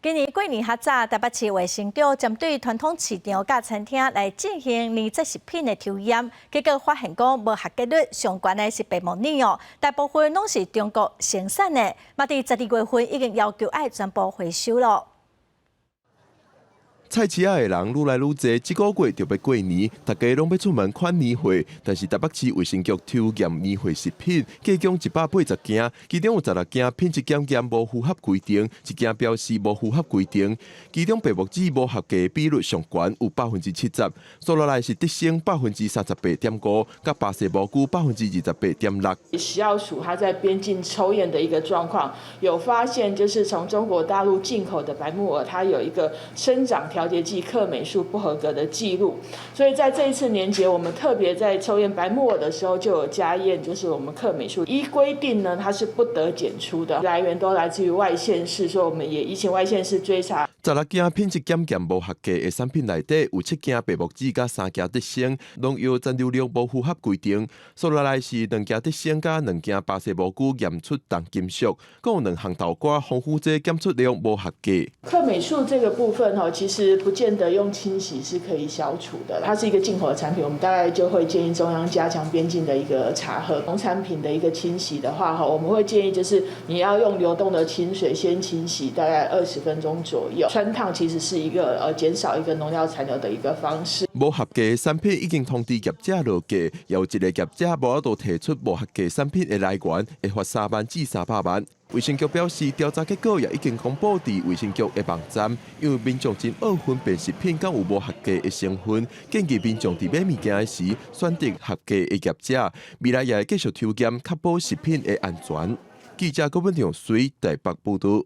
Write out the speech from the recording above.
今年過年較早，台北市衛生局針對傳統市場佮餐廳來進行年節食品的抽驗，結果發現講無合格率上懸的是白木耳哦，大部分攏是中國生產的，嘛佇12月份已經要求愛全部回收囉。菜市仔的人愈來愈濟，這個月就欲過年，大家攏欲出門款年貨。但是台北市衛生局抽驗年貨食品，計共180件，其中有16件品質檢驗無符合規定，一件標示無符合規定。其中白木耳無合格比率上懸，有70%。煞落來是竹笙38.5%，佮巴西蘑菇28.6%。食藥署它在邊境抽驗的一個狀況，有發現就是從中國大陸進口的白木耳，它有一個生長調節劑克霉素不合格的記錄，所以在這一次年節，我們特別在抽驗白木耳的時候就有加驗，就是我們克霉素。依規定呢，它是不得檢出的，來源都來自於外縣市，所以我們也移情外縣市追查。16件品質檢驗無合格的產品內底，有7件白木耳佮3件竹笙，農藥殘留量無符合規定。煞落來是2件竹笙佮2件巴西蘑菇驗出重金屬，閣有2項豆乾防腐劑檢出量無合格。克霉素這個部分吼，其實不見得用清洗是可以消除的，它是一個進口的產品，我們大概就會建議中央加強邊境的一個查核。農產品的一個清洗的話，哈，我們會建議就是你要用流動的清水先清洗大概20分鐘左右。汆燙其實是一個減少一個農藥殘留的一個方式。無合格的產品已經通知業者落架，有一個業者無法度提出無合格產品的來源，會罰3萬至300萬。衛生局表示，調查結果也已經公布佇衛生局的網站，因為民眾真愛分辨食品敢有無合格的成分，建議民眾佇買物件時選擇合格的業者。未來也會繼續抽驗，確保食品的安全。記者郭文陽水台北報導。